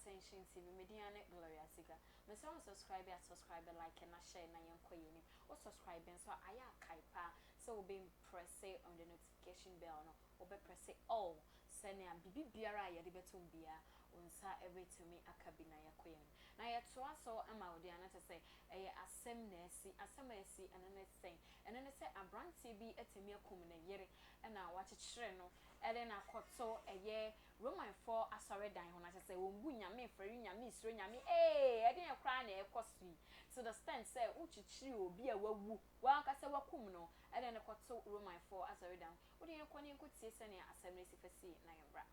Attention TV. Me din ane Gloria Ziga. Mesrɛ wo subscribe a subscribe, like na share na yɛnkɔ yɛn anim. Wo subscribe nso a ayɛ akae paa sɛ wobɛ press on the notification bell no, wobɛ press all sɛnea biribi biara a yɛde bɛtom biara wo nsa bɛtumi aka bi na yɛakɔ yɛn anim. Na yɛtoa so ma wo deɛ a na kyerɛ sɛ ɛyɛ asɛm na asi. Asɛm a asi ɛno ne sɛn? Ɛno ne sɛ aberanteɛ bi atumi akum ne yere na wakyekyere no de no akɔto ɛyɛ Romanfoɔ asɔredan ho. Na kyerɛ sɛ wɔmbu Nyame, mfɛre Nyame, nsuro Nyame, ee ɛdeɛn koraa na ɛrekɔ so yi? To the extent sɛ wokyekyere obi a wawu, w'ankasa wakum no de no kɔto Romanfoɔ asɔredan ho. Wo deɛ yɛnkɔ na yɛnkɔtie sɛnea asɛm no si fa sii na yɛmmra.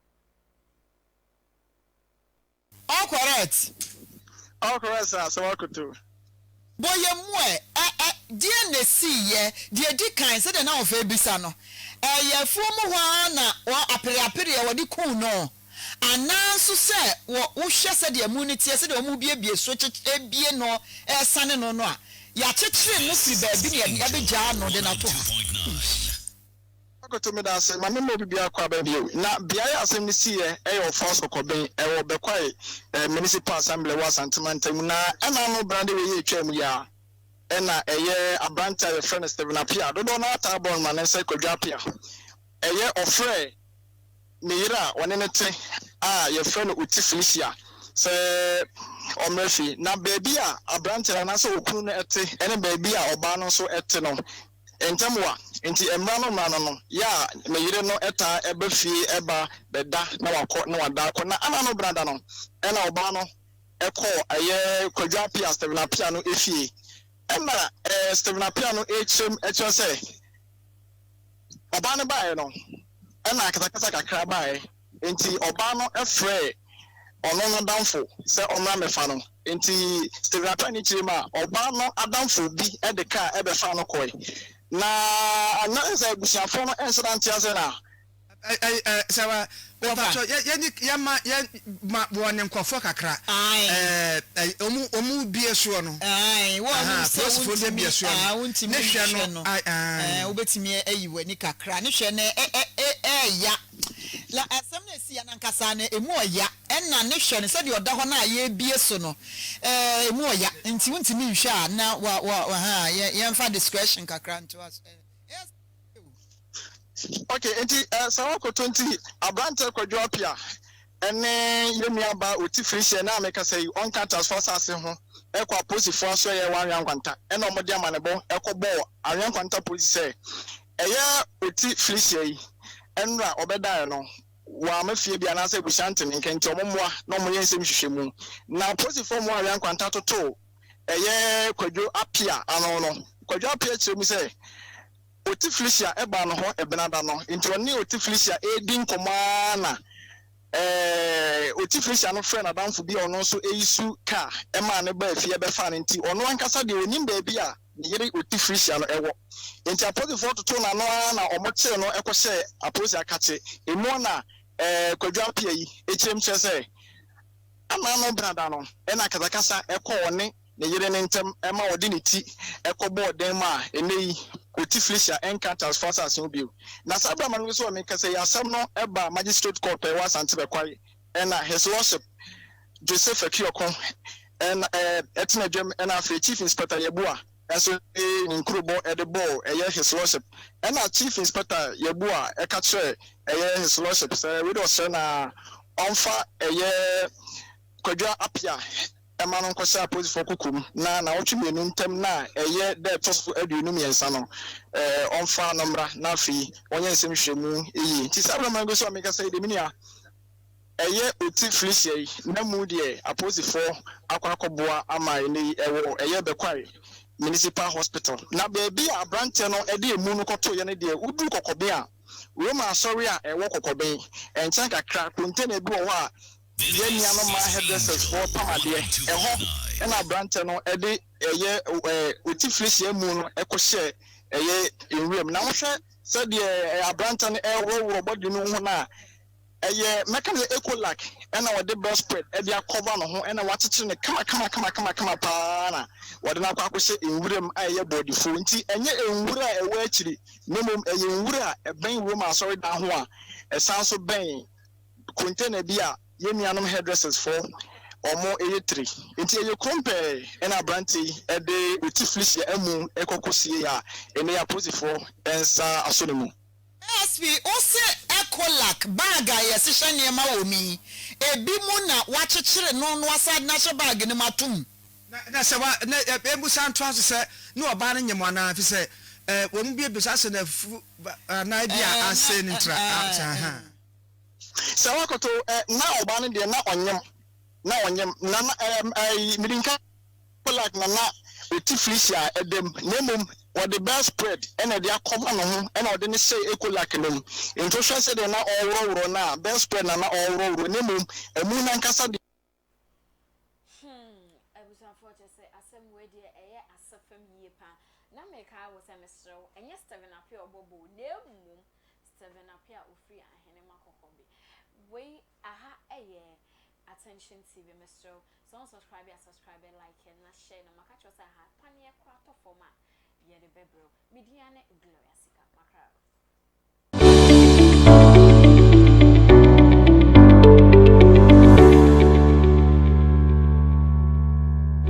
All correct. All correct sir, asɛm akoto. Bɔ yɛn mu ɛ, ɛ, ɛ, deɛn na ɛsiiɛ? Deɛ ɛdi kan, sɛdeɛ na wɔfɛ rebisa no, ɛyɛ afuo mu hɔ ara na wɔ apereapereɛ wɔde kuu no? Anaa nso sɛ wɔ, wohwɛ sɛdeɛ amu no teɛ, sɛdeɛ wɔrebuebue so kyekye, rebue no, resane no no a, yɛakyekyere no firi baabi na yɛde abɛgyaa no de no ato ha? Eish. Akoto meda ase ma memma obi biara kɔ aba bio. Na beaeɛ a asɛm no siiɛ yɛ Ɔfɔaso Kɔben, ɛwɔ Bɛkwae Municipal Assembly ɛwɔ Asante mantam mu. Na ɛna ano brande wei a ɛtwaa mu yi ara na ɛyɛ aberanteɛ a yɛfrɛ no Stephen Appiah, dodoɔ no ara taa bɔ no ma ne sɛ Kwadwo Appiah. Ɛyɛ ɔfrɛɛ ne yere a ɔne no te a yɛfrɛ no Oti Felicia sɛ ɔmmra fie. Na baabi a aberanteɛ no anaasɛ okunu no te ne baabi a ɔbaa no nso te no, Ntɛm wa, nti mmra no mmra no no, yɛ a me yere no taa ba fie ba bɛda na wakɔ na wada akɔ. Na ana no brada no ɛna ɔbaa no kɔɔ ɛyɛ Kwadwo Appiah, Stephen Appiah no fie. Ɛna ɛɛ Stephen Appiah no rekyerɛm kyerɛ sɛ ɔbaa no baeɛ no ɛna akasakasa kakra baeɛ. Enti ɔbaa no frɛɛ ɔno n'adamfo sɛ ɔmmra mmɛfa no. Enti Stephen Appiah ne kyerɛ mu a, ɔbaa no adamfo bi de kaa bɛfaa no kɔe. Na na sɛ abusuafoɔ no nhyɛ da nte aseɛ na. Sɛ wa mepatwɔ yɛ yɛ ni yɛ ma yɛ ma wɔ ne nkurɔfoɔ kakra ɛɛ ɔmu ɔmu bie soɔ no Ae, wo a wonim sɛ polisifoɔ wontumi, bie soɔ ah, no wontumi ne hwɛ nhwɛ no no, ae eh, ae. wobɛtumi ayi w'ani kakra. Ne hwɛ no ɛ ɛ ɛ ɛɛya. Na asɛm no a ɛsiiɛ no ankasa no, ɛmu ɔya. Ɛna ne hwɛ no, sɛdeɛ ɔda hɔ no a yɛrebie so no, eh, ɛmu ɔya. Nti wontumi nhwɛ a, na wa, wa, ahaa, yɛ, yɛmfa discretion kakra ntoa so. Eh, yes, o. Ok, nti eh, sɛ woakoto nti aberanteɛ Kwadwo Appiah ne yɛn nua baa Oti Felicia na mekasa yi ɔnka Tasfo asase ho kɔ apolisifoɔ asoɛeɛ wɔ Anwea Nkwanta ɛna wɔde amanebɔ kɔbɔɔ Anwea Nkwanta polisi sɛ ɛyɛ Oti Felicia yi nnora ɔbɛdaeɛ no wamma fie bi anaasɛ abusua nte ne nka nti wɔn mmoa na wɔyɛ nsɛm nhwehwɛmu na apolisifoɔ mmoa Anwea Nkwanta totoo ɛyɛ Kwadwo Apia ano no Kwadwo Apia kyerɛ mu sɛ Oti Felicia baa ne hɔ Ɛbenada no, nti ɔne Oti Felicia redi nkɔmmɔ ara na Oti Felicia no frɛɛ n'adamfo bi a ɔno nso resu kaa maa no baa fie bɛfaa no, nti ɔno ankasa deɛ ɔnim baabi a ne yere Oti Felicia no wɔ. Nti apolisifoɔ totoo n'ano ara na wɔkyee no kɔhyɛɛ apolisi akakye. Emu na Kwadwo Appiah yi kyerɛm kyerɛ sɛ ana no Benada no na akasakasa kɔɔ ɔne ne yere no ntam ma ɔde ne ti kɔbɔɔ dan mu a ɛnnɛ yi ɔte Felicia nka Tasfo asase ho bio. Na saa berɛ a mano so a mekasa yi asɛm no baa Magistrate Court a ɛwɔ Asante Bɛkwae na His Lordship Joseph Akuoko na ɛtena dwam na afei Chief Inspector Yeboah nso de ne nkurobɔ de bɔɔ ɛyɛ His Lordship ɛna Chief Inspector Yeboah ɛka kyerɛɛ ɛyɛ His Lordship sɛ wei de ɔsrɛ na ɔmfa ɛyɛ Kwadwo Appiah ma no nkɔhyɛ apolisifoɔ kokom na nnawɔtwe mmienu ntam no a ɛyɛ da a ɛtɔ so 23 no, ɔmfa no mmra na afei wɔnyɛ nsɛm nhwehwɛmu yie. Nti saa berɛ a magu so a mekasa yi deɛ me nua, ɛyɛ Oti Felicia yi na mu deɛ apolisifoɔ akɔ akɔboa ama ɛnnɛ yi ɛwɔ ɛyɛ Bɛkwae Municipal Hospital. Na baabi a aberanteɛ no de emu no kɔtoeɛ no deɛ woduru Kɔkɔben a, Roma asɔre a ɛwɔ Kɔkɔben nkyɛn kakra, container bi wɔ hɔ a Yɛn nuanom mmaa hairdressers foɔ pam adeɛ, ɛhɔ na aberanteɛ no de ɛyɛ oti filihyia mu no kɔhyɛɛ ɛyɛ nwura mu. Na wohwɛ sɛdeɛ aberanteɛ no ɛreworɔworɔ body no ho no a, ɛyɛ mɛka no sɛ Ecolac ɛna wɔde belt spread ɛde akɔva ne ho ɛna wɔakyekyere no kama kama kama kama kama paa na wɔde no akɔ akɔhyɛ nwura mu a ɛyɛ bɔɔdefuo. Nti ɛnyɛ nwura a ɛwɔ akyiri na mmom ɛyɛ nwura a ɛbɛn Roma asɔredan ho a ɛsan nso bɛn container bi a yɛn nuanom hairdressers foɔ Wɔyɛ tiri. Nti ɛyɛ kurom pɛɛ na aberanteɛ yi de Oti Felicia amu kɔ kɔsiee a ɛnnɛ yi apolisifoɔ nsa asɔ ne mu. ASP, Wo se Ecolac bag a yɛhyehyɛ nneɛma wɔ mu yi, ebi mu na wɔakyekyere no na wɔasan de no ahyɛ bag no mu atom? Na, na sɛ wa, na ɛ, ɛmmusa ntoa so sɛ, ne ɔbaa no nyem anaa, ɛfiri sɛ, ɛ, wɔn mu bi abisa sɛ n'afu ba, anaa ebi a Ɛɛ, na, asɛe no ɛ, ntira, a, sɛ, ɛɛ, ahaa. Sɛ woakoto ɛ, na ɔbaa no deɛ na ɔnyem, na ɔnyem, na na ɛ, ɛ, mede nka Polak na na ɔte Felicia ɛda mu, na mmom wɔde bedspread na ɛde akɔma ne ho na ɔde no hyɛɛ Ecolac no mu. Nti wohwɛ sɛdeɛ na ɔreworɔworɔ no a, bedspread na na ɔreworɔworɔ, na mmom amu no ankasa deɛ. Hmm, abusuafoɔ kyɛ sɛ asɛm wei deɛ ɛyɛ asɛ fam yie paa. Na mekae wo sɛ mesrɛ wo, ɛnyɛ Stephen Appiah ɔbɔ bɔ o, na mmom Stephen Appiah a ɔfiri Ahenema Kɔkɔbe. Wei, aha ɛyɛ Attention TV, mesrɛ wo, sɛ wo nsubscribe a subscribe, like na share na maka kyerɛ wo sɛ aha paneɛ koraa tɔ fam a yɛde bɛbrɛ wo. Me din ara ne Gloria Sika, makra o.